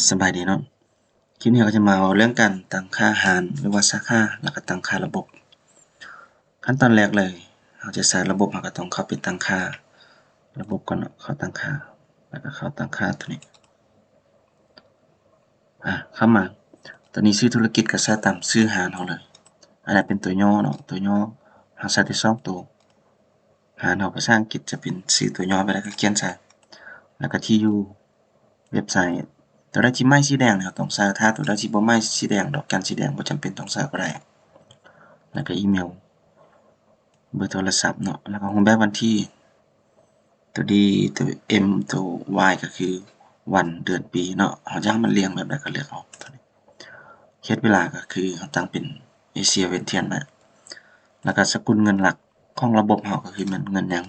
ສະບາຍດີເນາະ, ຄລິບນີ້ເຮົາກໍຈະມາເວົ້າເລື່ອງການຕັ້ງຄ່າຮ້ານ ຫຼືວ່າສາຂາ ແລ້ວກໍຕັ້ງຄ່າລະບົບ. ຂັ້ນຕອນແລກເລີຍ ເຮົາຈະໃຊ້ລະບົບ ເຮົາກໍຕ້ອງເຂົ້າໄປຕັ້ງຄ່າລະບົບກ່ອນເນາະ, ເຂົ້າຕັ້ງຄ່າ ແລ້ວກໍເຂົ້າຕັ້ງຄ່າຕົວນີ້. ອາ ເຂົ້າມາ ຕອນນີ້ຊື່ທຸລະກິດກໍໃສ່ຕາມຊື່ຮ້ານເຮົາເລີຍ. ອັນນັ້ນເປັນຕົວຫຍໍ້ເນາະ, ຕົວຫຍໍ້ເຮົາໃສ່ແຕ່ສອງໂຕ. ຮ້ານເຮົາພາສາອັງກິດຈະເປັນຊື່ຕົວຫຍໍ້ໄປ ແລ້ວກໍຂຽນໃສ່ ແລ້ວກໍທີ່ຢູ່ ເວັບໄຊ. ຕົວໃດທີ່ໝາຍສີແດງເຮົາຕ້ອງໃສ່, ຖ້າຕົວໃດທີ່ບໍ່ໝາຍສີແດງ ດອກຈັນສີແດງ ບໍ່ຈຳເປັນຕ້ອງໃສ່ກໍໄດ້. ແລ້ວກໍອີເມວ ເບີໂທລະສັບເນາະ, ແລ້ວກໍຮູບແບບວັນທີ ຕົວດີ ຕົວເອັມ ຕົວວາຍ ກໍຄືວັນເດືອນປີເນາະ. ເຮົາຢາກໃຫ້ມັນລຽງແບບໃດກໍເລືອກເອົາ. ເຂດເວລາກໍຄືເຮົາຕັ້ງເປັນເອເຊຍເວັນທຽນໄວ້. ແລ້ວກໍສະກຸນເງິນຫຼັກຂອງລະບົບເຮົາກໍຄືແມ່ນເງິນຫຍັງ,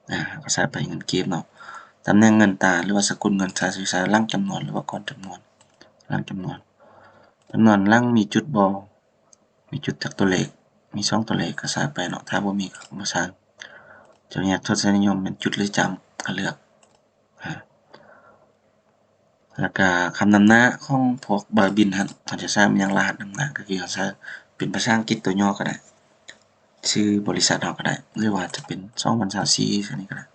ອາ ເຮົາກໍໃສ່ໄປເງິນກີບເນາະ. ຕຳແໜ່ງເງິນຕາ ຫຼືວ່າສະກຸນເງິນ ໃຊ້ ໃຊ້ຫຼັງຈຳນວນ ຫຼືວ່າກ່ອນຈຳນວນ? ຫຼັງຈຳນວນ. ຈຳນວນຫຼັງມີຈຸດບໍ່? ມີຈຸດຈັກຕົວເລກ? ມີສອງຕົວເລກກໍໃສ່ໄປເນາະ, ຖ້າບໍ່ມີກໍບໍ່ໃສ່. ຈະແຍກທົດສະນິຍົມແມ່ນຈຸດ ຫຼື ຈ້ຳ ກໍເລືອກ. ອາ ແລ້ວກະຄຳນຳໜ້າຂອງພວກໃບບິນຫັ້ນ ເຮົາຈະໃຊ້ແມ່ນຫຍັງ? ລະຫັດນຳໜ້າ ກໍຄືເຮົາໃຊ້ເປັນພາສາອັງກິດຕົວຫຍໍ້ກໍໄດ້, ຊື່ບໍລິສັດເຮົາກໍໄດ້ ຫຼືວ່າຈະເປັນສອງພັນຊາວສີ່ ອັນນີ້ກໍໄດ້.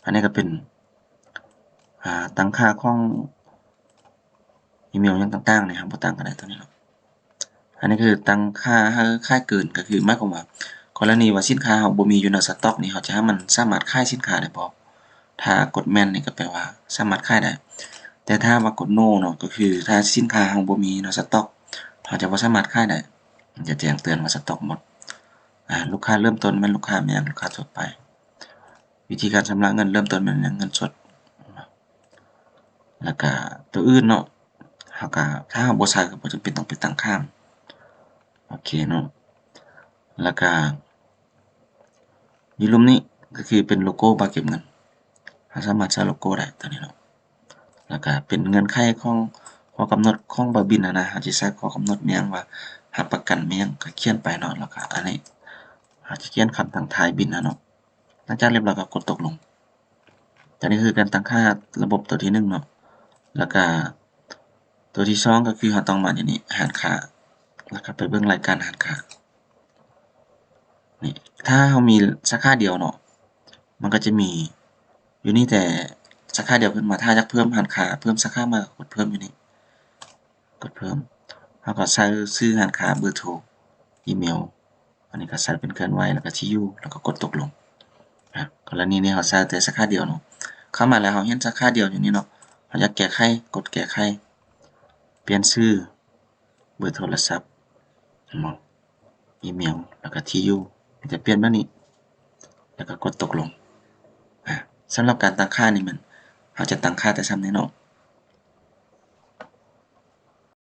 ອັນນີ້ກໍເປັນ ອາ ຕັ້ງຄ່າຂອງອີເມວຫຍັງຕ່າງໆນີ້ ເຮົາບໍ່ຕັ້ງກໍໄດ້ຕົວນີ້ເນາະ. ອັນນີ້ຄືຕັ້ງຄ່າໃຫ້ຂາຍເກີນ ກໍຄືໝາຍຄວາມວ່າ ກໍລະນີວ່າສິນຄ້າເຮົາບໍ່ມີຢູ່ໃນສະຕັອກນີ້ ເຮົາຈະໃຫ້ມັນສາມາດຂາຍສິນຄ້າໄດ້ບໍ່? ຖ້າກົດແມ່ນນີ້ກໍແປວ່າສາມາດຂາຍໄດ້, ແຕ່ຖ້າວ່າກົດໂນເນາະ ກໍຄືຖ້າສິນຄ້າເຮົາບໍ່ມີໃນສະຕັອກ ເຮົາຈະບໍ່ສາມາດຂາຍໄດ້, ມັນຈະແຈ້ງເຕືອນວ່າສະຕັອກໝົດ. ອາ ລູກຄ້າເລີ່ມຕົ້ນແມ່ນລູກຄ້າແມ່ນຫຍັງ? ລູກຄ້າທົ່ວໄປ. ວິທີການຊຳລະເງິນເລີ່ມຕົ້ນແມ່ນຫຍັງ? ເງິນສົດ. ແລ້ວກະຕົວອື່ນເນາະ ເຮົາກະ ຖ້າເຮົາບໍ່ໃສ່ກໍບໍ່ຈຳເປັນຕ້ອງໄປຕັ້ງຄ່າ. ໂອເຄເນາະ. ແລ້ວກະຢູ່ລຸ່ມນີ້ກໍຄືເປັນໂລໂກ້ບັດເກັບເງິນ, ເຮົາສາມາດໃສ່ໂລໂກ້ໄດ້ຕົວນີ້ເນາະ. ແລ້ວກະເປັນເງື່ອນໄຂຂອງຂໍ້ກຳນົດຂອງໃບບິນຫັ້ນນະ, ເຮົາຈະໃສ່ຂໍ້ກຳນົດແມ່ນຫຍັງ ວ່າຮັບປະກັນແມ່ນຫຍັງ ກໍຂຽນໄປເນາະ. ແລ້ວກະອັນນີ້ເຮົາຈະຂຽນຄຳທັງທ້າຍບິນຫັ້ນເນາະ. ຫຼັງຈາກລຽບຮ້ອຍກໍກົດຕົກລົງ. ຕົວນີ້ຄືການຕັ້ງຄ່າລະບົບຕົວທີໜຶ່ງເນາະ. ແລ້ວກະຕົວທີສອງກໍຄືເຮົາຕ້ອງມາຢູ່ນີ້ ຮ້ານຄ້າ ແລ້ວກະໄປເບິ່ງລາຍການຮ້ານຄ້າ. ນີ້ ຖ້າເຮົາມີສາຂາດຽວເນາະ ມັນກໍຈະມີຢູ່ນີ້ແຕ່ສາຂາດຽວຂຶ້ນມາ. ຖ້າຢາກເພີ່ມຮ້ານຄ້າ ເພີ່ມສາຂາໃໝ່ ກໍກົດເພີ່ມຢູ່ນີ້ ກົດເພີ່ມ. ເຮົາກໍໃສ່ຊື່ຮ້ານຄ້າ ເບີໂທ ອີເມວ. ອັນນີ້ກໍໃສ່ເປັນເຄື່ອນໄຫວ ແລ້ວກໍທີ່ຢູ່ ແລ້ວກໍກົດຕົກລົງ. ອາ ກໍລະນີນີ້ເຮົາໃສ່ແຕ່ສາຂາດຽວເນາະ. ເຂົ້າມາແລ້ວເຮົາເຫັນສາຂາດຽວຢູ່ນີ້ເນາະ, ເຮົາຢາກແກ້ໄຂ ກົດແກ້ໄຂ ປ່ຽນຊື່ ເບີໂທລະສັບ ເຫັນບໍ່? ອີເມວ ແລ້ວກໍທີ່ຢູ່ ມັນຈະປ່ຽນແບບນີ້ ແລ້ວກໍກົດຕົກລົງ. ອາ ສຳລັບການຕັ້ງຄ່ານີ້ແມ່ນ ເຮົາຈະຕັ້ງຄ່າແຕ່ສ່ຳນີ້ເນາະ.